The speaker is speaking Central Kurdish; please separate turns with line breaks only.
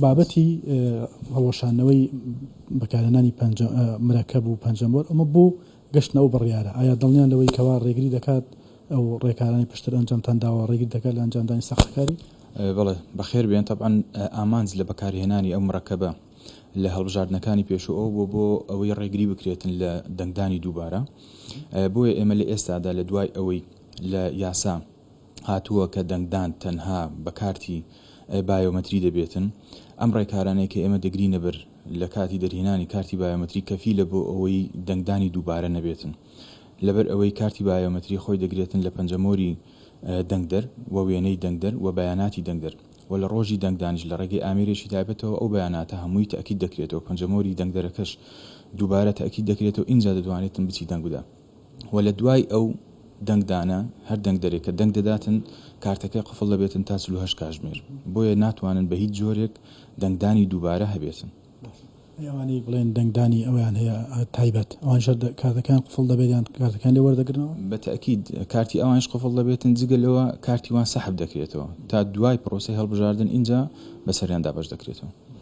بابەتی هەڵوەشاندنەوەی بەکارهێنانی پەنجە مرەکەب و پەنجەمۆر ئەمە بۆ گەشتنە ئەو بڕیارە ئایا دڵنیان لەوەی کەوا ڕێگری دەکات ئەو ڕێکارانەی پشتر ئەنجامتان داوە ڕێگری دەکات لە ئەنجامدانی ساختەکاری؟
بەڵێ بەخێر بێن تەبعەن ئامانج لە بەکارهێنانی ئەو مرەکەبە لە هەڵبژاردنەکانی پێشوو ئەوە بووە بۆ ئەوەی ڕێگری بکرێتن لە دەنگدانی دووبارە بۆیە ئێمە لە ئێستادا لە دوای ئەوەی لە یاسا هاتووە کە دەنگدان تەنها بە کارتی بایۆمەتری دەبێتن، ئەم ڕێکارانەی کە ئێمە دەگرینە بەر لە کاتی دەرهێنانی کارتی بایۆمەتری کەفیلە بۆ ئەوەی دەنگدانی دووبارە نەبێتن لەبەر ئەوەی کارتی بایۆمەتری خۆی دەگرێتن لە پەنجەمۆری دەنگدەر و وێنەی دەنگدەر و بەیاناتی دەنگدەر و لە ڕۆژی دەنگدانیش لە ڕێگەی ئامێرێکی تایبەتەوە ئەو بەیاناتە هەمووی تەئکید دەکرێتەوە پەنجەمۆری دەنگدەرەکەش دووبارە تەئکید دەکرێتەوە ئینجا دەتوانێتن بچی دەنگ بدا. و لە دوای ئەو دەنگدانە هەر دەنگدەرێک کە دەنگ دەداتن کارتەکەی قفڵ دەبێتن تا 48 کاژمێر بۆیە ناتوانن بە هیچ جۆرێک دەنگدانی دووبارە هەبێتن.
ئەی ئەوانەی بڵێن دەنگدانی ئەویان هەیە تایبەت ئەوانیش هەر کارتەکەیان قفڵ دەبێت یان کارتەکان لێ وەردەگرنەوە؟
بە تەئکید کارتی ئەوانیش قفڵ دەبێتن جگە لەوە کارتی وان سەحب دەکرێتەوە تا دوای پرۆسەی هەڵبژاردن ئینجا بەسەریان دابەش دەکرێتەوە.